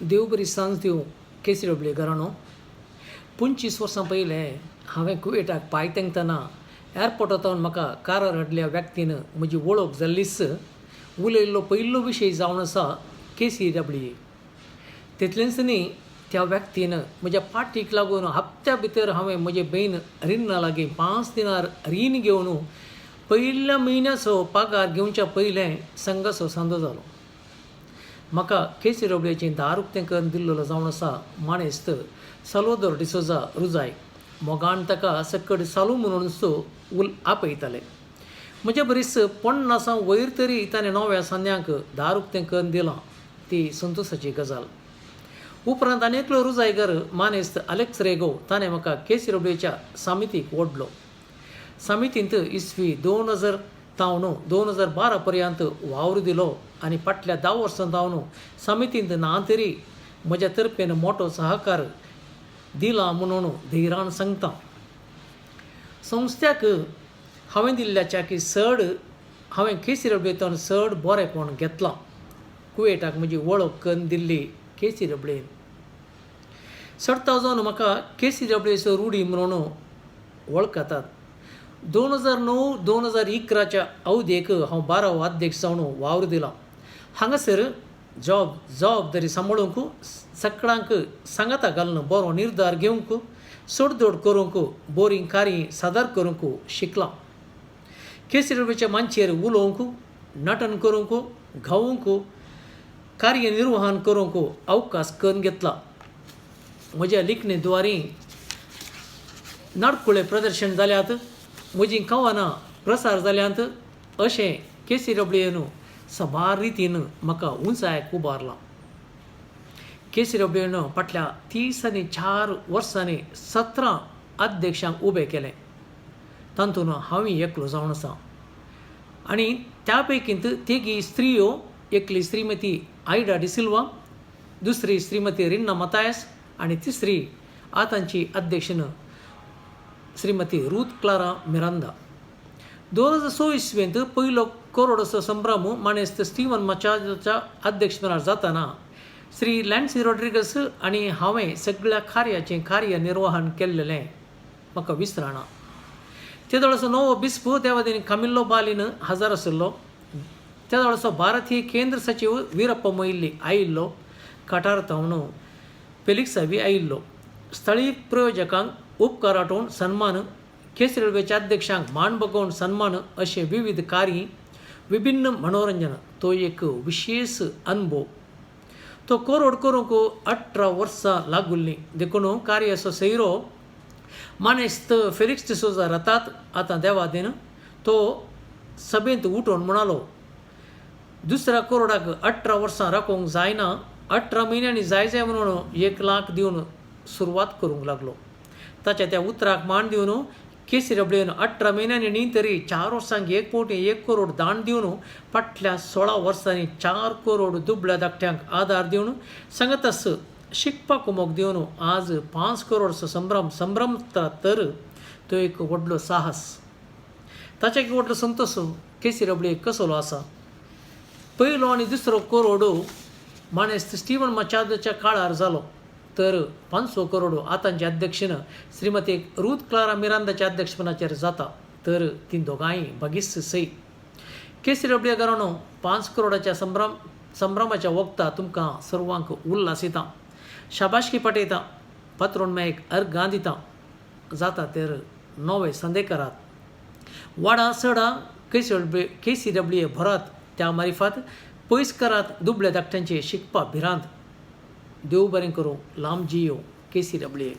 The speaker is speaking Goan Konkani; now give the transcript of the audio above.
देव बरी सांज दिवं केसरी डबळे घराणो. 25 वर्सां पयलें हांवें कुवेटाक पांय तेंकतना एअरपोर्टा थावन म्हाका कारार हाडल्या व्यक्तीन म्हजी वळख जाल्लीच उलयल्लो पयलो विशय जावन आसा के सी डब्ल्यू ए. तितलेंच न्ही, त्या व्यक्तीन म्हज्या पाटीक लागून हप्त्या भितर हांवें म्हजे भयण रिन्ना लागीं 5 दिनार रीण घेवन पयल्या म्हयन्याचो पगार घेवच्या पयलें संघाचो सांदो जालो. म्हाका के सी डब्ल्यूचें दार उक्तें करून दिल्लो जावन आसा माणेस्त साल्वादोर डिसोजा रुजाय. मोगान ताका सक्कड सालू म्हणून उल आपयताले. म्हज्या बरीच 50 वयर तरी ताणें नव्या सांद्यांक दार उक्तें करून दिलां ती संतोशाची गजाल. उपरांत आनी एकलो रुजायगर मानेस्त अलेक्स रेगो ताणें म्हाका के सी डब्ल्यूच्या समितीक ओडलो. समितींत इसवी 2000 तावन 2012 पर्यंत वावर दिलो आनी फाटल्या 10 वर्सां तावन समितींत ना तरी म्हज्या तर्फेन मोटो सहकार दिला म्हणून धैर्यान सांगता. संस्थ्याक हांवें दिल्ल्याच्या की चड हांवें के सी डब्ल्यू चड बरेंपण घेतलां. कुवेटाक म्हजी वळख करून दिल्ली के सी डब्ल्यून. चडता जावन म्हाका के सी डब्ल्यूचो रुढी म्हणून वळखतात. 2009 2011च्या अवधेक हांव 12वो अध्यक्ष जावन वावर दिला. हांगासर जबाबदारी सांबाळूंक, सगळ्यांक सांगाता घालून बरो निर्धार घेवंक, सोडदोड करूंक, बरीं कार्यां सादर करूंक शिकलां. के सी डब्ल्यूच्या मांचयेर उलोवंक, नटन करूंक, गावूंक, कार्यनिर्वहन करूंक अवकाश करून घेतला. म्हज्या लिखणे द्वारी नाडकुळे प्रदर्शन जाल्यात, म्हजीं कवनां प्रसार जाल्यांत. अशें के सी डब्ल्यून साबार रितीन म्हाका उंचायेक उबारलां. के सी डब्ल्यून फाटल्या 34 वर्सांनी 17 अध्यक्षांक उबे केले. तातूंत हांवूय एकलो जावन आसा आनी त्या पैकींत तेगी स्त्रियो, एकली श्रीमती आयडा डिसिल्वा, दुसरी श्रीमती रिन्ना मतायस आनी तिसरी आतांची अध्यक्षन श्रीमती रूथ क्लारा मिरांदा. 2006 इसवेंत पयलो करोडोचो संभ्रम मानेस्त स्टीवन मचादोच्या अध्यक्षपणार जाताना श्री लॅन्सी रॉड्रिगस आनी हांवें सगळ्या कार्याचें कार्यनिर्वहण केल्लें म्हाका विसराना. तेदोळचो नवो बिस्प देवादीन कामिल्लो बालीन हजर आशिल्लो. तेदोळचो भारतीय केंद्र सचिव वीरप्प मोइल्ली आयिल्लो, कटार तावन फेलिक्स बी आयिल्लो. स्थळीय प्रयोजकांक उपकार आठोवन सन्मान, केसरी रेल्वेच्या अध्यक्षांक मान बगोवन सन्मान अशे विविध कार्य, विभिन्न मनोरंजन, तो एक विशेष अनुभव. तो कोरोड करूंक 18 वर्सां लागुल्लीं. देखून कार्याचो सैरो मानेस्त फेलिक्स डिसोजा रतात आतां देवादीन तो सभेंत उठून म्हणालो, दुसऱ्या कोरोडाक 18 वर्सां राखूंक जायना, 18 म्हयन्यांनी जाय जाय म्हणून 1 लाख दिवन सुरवात करूंक लागलो. ताच्या त्या उतराक मान दिवन के सी डब्ल्यून 18 म्हयन्यांनी न्ही तरी 4 वर्सांक एक फावटी 1 करोड दान दिवन फाटल्या 16 वर्सांनी 4 करोड दुबळ्या धाकट्यांक आदार दिवन सांगतास शिकपाक उमोक दिवन आज 5 करोडचो संभ्रम संभ्रमता तर तो एक व्हडलो साहस. ताच्या एक व्हडलो संतोश के सी डब्ल्यू कसलो आसा. पयलो आनी दुसरो करोड मानेस्त स्टीवन मचादोच्या काळार जालो तर 500 करोड आतांचे अध्यक्षन श्रीमती रूथ क्लारा मिरांदाच्या अध्यक्षपणाचेर जाता तर ती दोगांय बगीस सय. के सी डब्ल्यू घराणो 5 करोडाच्या संभ्रमाच्या वखदा तुमकां सर्वांक उल्हास दिता, शाबाशकी पाठयता, पात्रोन मायक अर्गां दिता. जाता तर नवे संदे करात, वाडा सडा के सी डब्ल्यू ए भरात, त्या मारिफात पयस करात दुबळ्या धाकट्यांचे शिकपा भिरांत. देव बरें करूं, लांब जियो के सी डब्ल्यू ए.